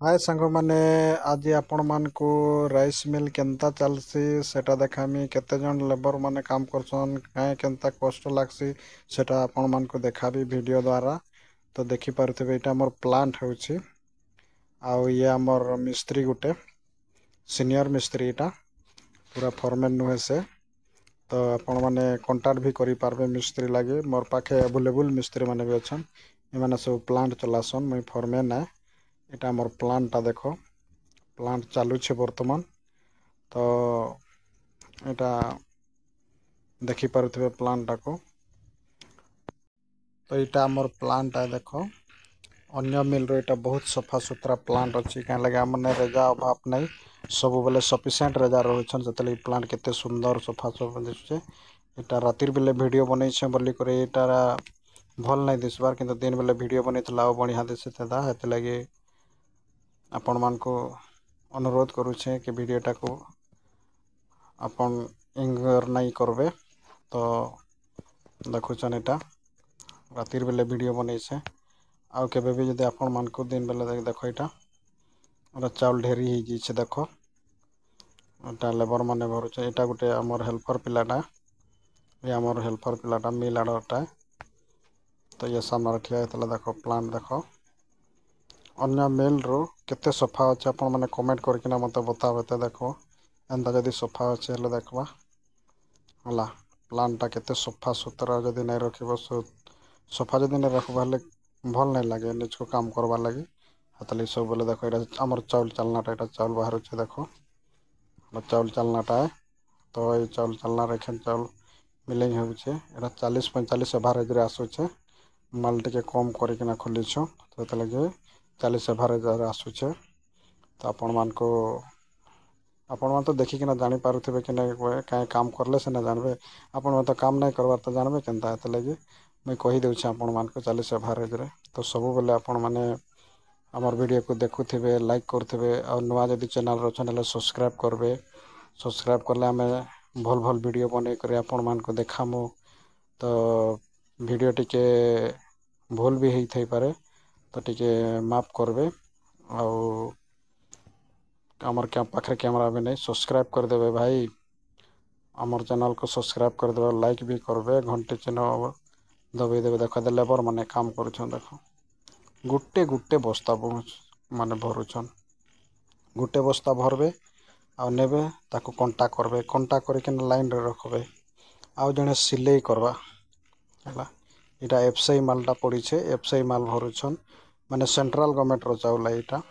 ହାଏ ସାଙ୍ଗମାନେ, ଆଜି ଆପଣମାନଙ୍କୁ ରାଇସ୍ ମିଲ୍ କେନ୍ତା ଚାଲ୍ସି ସେଟା ଦେଖାମି। କେତେ ଜଣ ଲେବର ମାନେ କାମ କରସନ୍, କାଏଁ କେନ୍ତା କଷ୍ଟ ଲାଗ୍ସି, ସେଟା ଆପଣମାନଙ୍କୁ ଦେଖାବି ଭିଡ଼ିଓ ଦ୍ୱାରା। ତ ଦେଖିପାରୁଥିବେ, ଏଇଟା ଆମର ପ୍ଲାଣ୍ଟ ହେଉଛି ଆଉ ଇଏ ଆମର ମିସ୍ତ୍ରୀ, ଗୋଟେ ସିନିୟର ମିସ୍ତ୍ରୀ। ଏଇଟା ପୁରା ଫରମେନ୍ ନୁହେଁ ସେ। ତ ଆପଣମାନେ କଣ୍ଟାକ୍ଟ ବି କରିପାରବେ ମିସ୍ତ୍ରୀ ଲାଗି। ମୋର୍ ପାଖେ ଆଭେଲେବୁଲ୍ ମିସ୍ତ୍ରୀ ମାନେ ବି ଅଛନ୍। ଏମାନେ ସବୁ ପ୍ଲାଣ୍ଟ ଚଲାସନ୍, ମୁଇଁ ଫରମେନ୍ ଆଏ। ଏଇଟା ଆମର ପ୍ଲାଣ୍ଟଟା ଦେଖ, ପ୍ଲାଣ୍ଟ ଚାଲୁଛେ ବର୍ତ୍ତମାନ। ତ ଏଇଟା ଦେଖିପାରୁଥିବେ ପ୍ଲାଣ୍ଟଟାକୁ। ତ ଏଇଟା ଆମର ପ୍ଲାଣ୍ଟଟା ଦେଖ। ଅନ୍ୟ ମିଲ୍ରୁ ଏଇଟା ବହୁତ ସଫା ସୁତରା ପ୍ଲାଣ୍ଟ ଅଛି। କାଁ ଲାଗି ଆମର ରେଜା ଅଭାବ ନାଇଁ, ସବୁବେଲେ ସଫିସିଏଣ୍ଟ ରେଜା ରହୁଛନ୍। ସେଥିଲାଗି ପ୍ଲାଣ୍ଟ କେତେ ସୁନ୍ଦର ସଫା ସଫା ଦିଶୁଛେ। ଏଇଟା ରାତିର୍ ବେଲେ ଭିଡ଼ିଓ ବନେଇଛେ ବୋଲିକରି ଏଇଟା ଭଲ୍ ନାଇଁ ଦିଶବାର୍, କିନ୍ତୁ ଦିନ ବେଲେ ଭିଡ଼ିଓ ବନେଇଥିଲା ଆଉ ବଢ଼ିଆ ଦିଶୁଥିଲା। ହେଥିଲାଗି ଆପଣମାନଙ୍କୁ ଅନୁରୋଧ କରୁଛେ କି ଭିଡ଼ିଓଟାକୁ ଆପଣ ଇଗ୍ନୋର ନାଇଁ କରବେ। ତ ଦେଖୁଛନ୍, ଏଇଟା ରାତିର୍ ବେଲେ ଭିଡ଼ିଓ ବନେଇଛେ। ଆଉ କେବେ ବି ଯଦି ଆପଣମାନଙ୍କୁ ଦିନ ବେଲେ ଦେଖ, ଏଇଟା ଏଟା ଚାଉଳ ଢେରି ହେଇଯାଇଛେ ଦେଖ। ଏଟା ଲେବର ମାନେ ଭରୁଛେ। ଏଇଟା ଗୋଟେ ଆମର ହେଲ୍ପର ପିଲାଟା। ଏ ଆମର ହେଲ୍ପର ପିଲାଟା, ମିଲ୍ ଆଡ଼ରଟା। ତ ଇଏ ସାମ୍ନାରେ ଠିଆ ହେଇଥିଲା। ଦେଖ, ପ୍ଲାଣ୍ଟ ଦେଖ, ଅନ୍ୟ ମିଲ୍ରୁ କେତେ ସଫା ଅଛି, ଆପଣମାନେ କମେଣ୍ଟ କରିକିନା ମୋତେ ବତାବେ ତ। ଦେଖ, ଏନ୍ତା ଯଦି ସଫା ଅଛି ହେଲେ ଦେଖବା ହେଲା। ପ୍ଲାଣ୍ଟଟା କେତେ ସଫା ସୁତରା ଯଦି ନାଇଁ ରଖିବ, ସଫା ଯଦି ନାଇଁ ରଖିବ ହେଲେ ଭଲ୍ ନାଇଁ ଲାଗେ ନିଜକୁ କାମ କରବାର୍ ଲାଗି। ହେଥିଲାଗି ସବୁବେଲେ ଦେଖ, ଏଇଟା ଆମର ଚାଉଳ ଚାଲନାଟା। ଏଇଟା ଚାଉଳ ବାହାରୁଛେ ଦେଖ, ଚାଉଳ ଚାଲନାଟା। ତ ଏଇ ଚାଉଳ ଚାଲନାରେ ଏଖେନ୍ ଚାଉଳ ମିଲିଂ ହେଉଛେ। ଏଇଟା 40 45 ଏଭାରେଜରେ ଆସୁଛେ। ମାଲ୍ ଟିକେ କମ୍ କରିକିନା ଖୋଲିଛୁ, ସେଥିଲାଗି 40 ଏଭାରେଜରେ ଆସୁଛେ। ତ ଆପଣମାନଙ୍କୁ, ଆପଣମାନେ ତ ଦେଖିକିନା ଜାଣିପାରୁଥିବେ କି ନାଇଁ, କାଇଁ କାମ କଲେ ସିନା ଜାଣିବେ। ଆପଣମାନେ ତ କାମ ନାଇଁ କରବାର୍ ତ ଜାଣିବେ କେନ୍ତା? ହେଥିଲାଗି ମୁଇଁ କହିଦେଉଛେ ଆପଣମାନଙ୍କୁ, 40 ଏଭାରେଜରେ। ତ ସବୁବେଲେ ଆପଣମାନେ ଆମର ଭିଡ଼ିଓକୁ ଦେଖୁଥିବେ, ଲାଇକ୍ କରୁଥିବେ ଆଉ ନୂଆ ଯଦି ଚ୍ୟାନେଲ୍ରେ ଅଛନ୍ ହେଲେ ସବସ୍କ୍ରାଇବ୍ କରିବେ। ସବସ୍କ୍ରାଇବ୍ କଲେ ଆମେ ଭଲ୍ ଭଲ୍ ଭିଡ଼ିଓ ବନେଇକରି ଆପଣମାନଙ୍କୁ ଦେଖାମୁ। ତ ଭିଡ଼ିଓ ଟିକେ ଭୁଲ ବି ହେଇଥାଇପାରେ, ତ ଟିକେ ମାଫ କରିବେ। ଆଉ ଆମର ପାଖରେ କ୍ୟାମେରା ବି ନାଇଁ। ସବସ୍କ୍ରାଇବ୍ କରିଦେବେ ଭାଇ, ଆମର ଚ୍ୟାନେଲ୍କୁ ସବସ୍କ୍ରାଇବ୍ କରିଦେବେ, ଲାଇକ୍ ବି କରିବେ, ଘଣ୍ଟି ଚିହ୍ନ ଦବେଇ ଦେବେ। ଦେଖ, ଲେବର ମାନେ କାମ କରୁଛନ୍ ଦେଖ। ଗୋଟେ ଗୋଟେ ବସ୍ତା ମାନେ ଭରୁଛନ୍। ଗୋଟେ ବସ୍ତା ଭରବେ ଆଉ ନେବେ, ତାକୁ କଣ୍ଟା କରବେ, କଣ୍ଟା କରିକିନା ଲାଇନ୍ରେ ରଖବେ, ଆଉ ଜଣେ ସିଲେଇ କରବା ହେଲା। ଏଇଟା ଏଫ୍ସିଆଇ ମାଲଟା ପଡ଼ିଛେ, ଏଫ୍ସିଆଇ ମାଲ ଭରୁଛନ୍, ମାନେ ସେଣ୍ଟ୍ରାଲ ଗଭର୍ଣ୍ଣମେଣ୍ଟର ଚାଉଳ ଏଇଟା।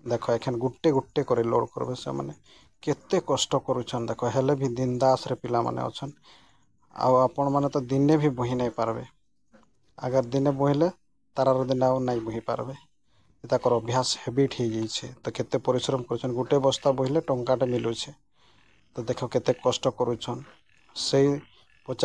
ଦେଖ, ଏଖେନ୍ ଗୋଟେ ଗୋଟେ କରି ଲୋଡ଼ କରବେ ସେମାନେ। କେତେ କଷ୍ଟ କରୁଛନ୍ ଦେଖ, ହେଲେ ବି ବିନ୍ଦାସରେ ପିଲାମାନେ ଅଛନ୍। ଆଉ ଆପଣମାନେ ତ ଦିନେ ବି ବୋହି ନାଇଁ ପାରବେ। ଆଗର ଦିନେ ବୋହିଲେ ତାର ଆର ଦିନ ଆଉ ନାଇଁ ବୋହି ପାରବେ। ତାଙ୍କର ଅଭ୍ୟାସ ହ୍ୟାବିଟ୍ ହେଇଯାଇଛେ। ତ କେତେ ପରିଶ୍ରମ କରୁଛନ୍। ଗୋଟେ ବସ୍ତା ବୋହିଲେ ଟଙ୍କାଟେ ମିଲୁଛେ। ତ ଦେଖ, କେତେ କଷ୍ଟ କରୁଛନ୍। ସେଇ 50